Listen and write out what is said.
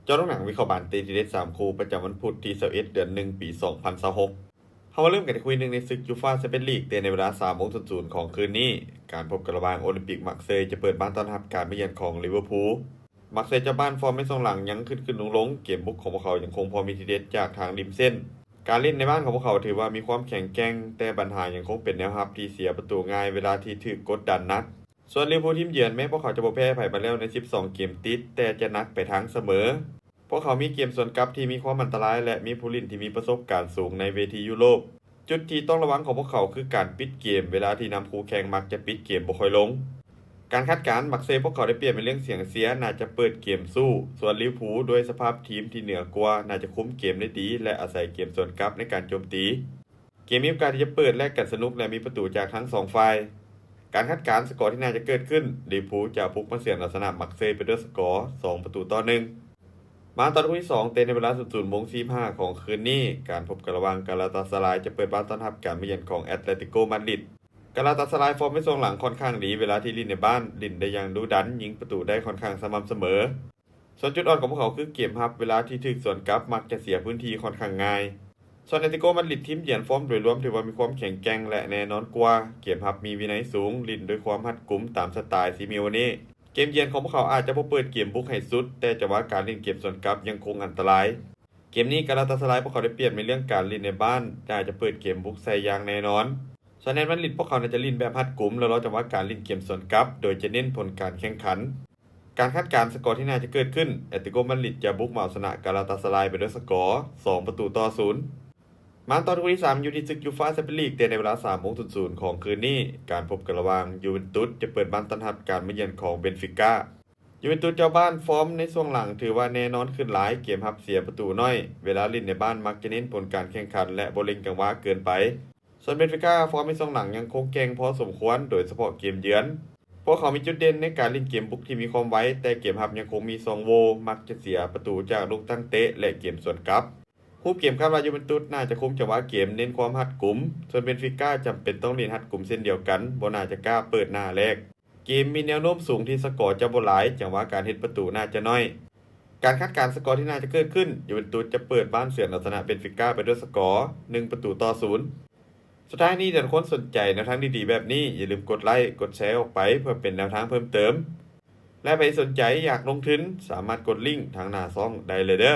ເຈາະລົງໜັງວິເຄາະບານເຕະທີເດັດສາມຄູ່ ປະຈຳວັນພຸດທີຊາວເອັດ ເດືອນໜຶ່ງ ປີສອງພັນຊາວຫົກ. ເຮົາມາເລີ່ມກັນທີ່ຄູ່ທີໜຶ່ງ ໃນສຶກຢູຟາແຊມປຽນລີກ ເຕະໃນເວລາສາມໂມງສູນສູນຂອງຄືນນີ້. ການພົບກັນລະຫວ່າງໂອລິມປິກມາເຊຍ ຈະເປີດບ້ານຕ້ອນຮັບການມາຢ້ຽມຂອງລິເວີພູ. ມາເຊຍເຈົ້າບ້ານ ຟອມໃນຊ່ວງຫຼັງຍັງຂຶ້ນໆລົງໆ, ເກມບຸກຂອງພວກເຂົາຍັງຄົງພໍມີທີເດັດຈາກທາງລິມເສັ້ນ. ການຫຼິ້ນໃນບ້ານຂອງພວກເຂົາຖືວ່າມີຄວາມແຂງແກ່ງ, ແຕ່ບັນຫາຍັງຄົງເປັນແນວຮັບທີ່ເສຍປະຕູງ່າຍເວລາທີ່ຖືກກົດດັນໜັກ. ສ່ວນລິເວີພູທີມເຢືອນ ແມ້ພວກເຂົາຈະບໍ່ແພ້ໃຜມາແລ້ວໃນສິບສອງເກມຕິດ, ແຕ່ຈະໜັກໄປທາງສະເໝີ. ພວກເຂົາມີເກມສວນກັບທີ່ມີຄວາມອັນຕະລາຍ ແລະ ມີຜູ້ຫຼິ້ນທີ່ມີປະສົບການສູງໃນເວທີຢູໂຣບ. ຈຸດທີ່ຕ້ອງລະວັງຂອງພວກເຂົາຄືການປິດເກມ, ເວລາທີ່ນຳຄູ່ແຂ່ງມັກຈະປິດເກມບໍ່ຄ່ອຍລົງ. ການຄາດການ, ມາເຊຍພວກເຂົາໄດ້ປຽບໃນເລື່ອງສຽງເຊຍ, ໜ້າຈະເປີດເກມສູ້, ສ່ວນລິເວີພູດ້ວຍສະພາບທີມທີ່ເໜືອກວ່າ ໜ້າຈະຄຸມເກມໄດ້ດີ ແລະ ອາໄສເກມສວນກັບໃນການໂຈມຕີ. ເກມມີໂອກາດທີ່ຈະເປີດແລກກັນສະໜຸກ ແລະ ມີປະຕູຈາກທັງສອງຝ່າຍ. ການຄາດການສະກໍທີ່ໜ້າຈະເກີດຂຶ້ນ, ລິເວີພູຈະບຸກມາເຊຍເອົາຊະນະມາເຊຍໄປດ້ວຍສະກໍສອງປະຕູຕໍ່ໜຶ່ງ. ມາຕໍ່ຄູ່ທີສອງ ເຕະໃນເວລາສູນສູນໂມງສີ່ສິບຫ້າຂອງຄືນນີ້. ການພົບກັນລະຫວ່າງກາລາຕາສະລາຍ ຈະເປີດບ້ານຕ້ອນຮັບການມາຢ້ຽມຂອງແອັດແລຕິໂກມາດຣິດ. ກາລາຕາສະລາຍຟອມໃນຊ່ວງຫຼັງຄ່ອນຂ້າງດີເວລາທີ່ຫຼິ້ນໃນບ້ານ, ຫຼິ້ນໄດ້ຢ່າງດຸດັນ, ຍິງປະຕູໄດ້ຄ່ອນຂ້າງສະໝ່ຳສະເໝີ. ສ່ວນຈຸດອ່ອນຂອງພວກເຂົາຄືເກມຮັບ, ເວລາທີ່ຖືກສວນກັບມັກຈະເສຍພື້ນທີ່ຄ່ອນຂ້າງງ່າຍ. ສ່ວນແອັດເລຕິໂກມາດຣິດທີມເຢືອນ ຟອມໂດຍລວມຖືວ່າມີຄວາມແຂງແກ່ງ ແລະ ແນ່ນອນກວ່າ, ເກມຮັບມີວິໄນສູງ, ຫຼິ້ນດ້ວຍຄວາມຮັດກຸມຕາມສະໄຕຊີມິໂອເນ. ເກມເຢືອນຂອງພວກເຂົາອາດຈະບໍ່ເປີດເກມບຸກໃຫ້ສຸດ, ແຕ່ຈັງຫວະການຫຼິ້ນເກມສວນກັບຍັງຄົງອັນຕະລາຍ. ເກມນີ້ກາລາຕາສະລາຍພວກເຂົາໄດ້ປຽບໃນເລື່ອງການຫຼິ້ນໃນບ້ານ, ໜ້າຈະເປີດເກມບຸກໃສ່ຢ່າງແນ່ນອນ. ສ່ວນແອັດມາດຣິດພວກເຂົາໜ້າຈະຫຼິ້ນແບບຮັດກຸມ ແລະ ລໍຈັງຫວະການຫຼິ້ນເກມສວນກັບ, ໂດຍຈະເນັ້ນຜົນການແຂ່ງຂັນ. ການຄາດການສະກໍທີ່ໜ້າຈະເກີດຂຶ້ນ, ແອັດເລຕິໂກມາດຣິດຈະບຸກມາເອົາຊະນະກາລາຕາສະລາຍໄປດ້ວຍສະກໍສອງປະຕູຕໍ່ສູນ. ມາຕໍ່ຄູ່ທີສາມ ຢູ່ທີ່ສຶກຢູຟາແຊມປຽນລີກ ເຕະໃນເວລາສາມໂມງສູນສູນຂອງຄືນນີ້. ການພົບກັນລະຫວ່າງຢູເວັນຕຸດ ຈະເປີດບ້ານຕ້ອນຮັບການມາຢ້ຽມຂອງເບນຟິກາ. ຢູເວັນຕຸດເຈົ້າບ້ານ ຟອມໃນຊ່ວງຫຼັງຖືວ່າແນ່ນອນຂຶ້ນຫຼາຍ, ເກມຮັບເສຍປະຕູໜ້ອຍ, ເວລາຫຼິ້ນໃນບ້ານມັກຈະເນັ້ນຜົນການແຂ່ງຂັນ ແລະ ບໍ່ເລັ່ງຈັງຫວະເກີນໄປ. ສ່ວນເບນຟິກາ ຟອມໃນຊ່ວງຫຼັງຍັງຄົງແກ່ງພໍສົມຄວນ, ໂດຍສະເພາະເກມເຢືອນ. ພວກເຂົາມີຈຸດເດັ່ນໃນການຫຼິ້ນເກມບຸກທີ່ມີຄວາມໄວ, ແຕ່ເກມຮັບຍັງຄົງມີຊ່ອງໂຫວ່, ມັກຈະເສຍປະຕູຈາກລູກຕັ້ງເຕະ ແລະ ເກມສວນກັບ. ຮູບເກມຄາດວ່າຢູເວັນຕຸດໜ້າຈະຄຸມຈັງຫວະເກມ, ເນັ້ນຄວາມຮັດກຸມ, ສ່ວນເບນຟິກາຈຳເປັນຕ້ອງຫຼິ້ນຮັດກຸມເຊັ່ນດຽວກັນ, ບໍ່ໜ້າຈະກ້າເປີດໜ້າແລກ. ເກມມີແນວໂນ້ມສູງທີ່ສະກໍຈະບໍ່ຫຼາຍ, ຈັງຫວະການເຮັດປະຕູໜ້າຈະໜ້ອຍ. ການຄາດການສະກໍທີ່ໜ້າຈະເກີດຂຶ້ນ, ຢູເວັນຕຸດຈະເປີດບ້ານເຊຍເອົາຊະນະເບນຟິກາໄປດ້ວຍສະກໍໜຶ່ງປະຕູຕໍ່ສູນ. ສຸດທ້າຍນີ້, ຖ້າທຸກຄົນສົນໃຈແນວທາງດີໆແບບນີ້, ຢ່າລືມກົດໄລ, ກົດແຊອອກໄປເພື່ອເປັນແນວທາງເພີ່ມເຕີມ. ແລະ ໃຜສົນໃຈຢາກລົງທຶນ, ສາມາດກົດລິ້ງທາງໜ້າຊ່ອງໄດ້ເລີຍເດີ້.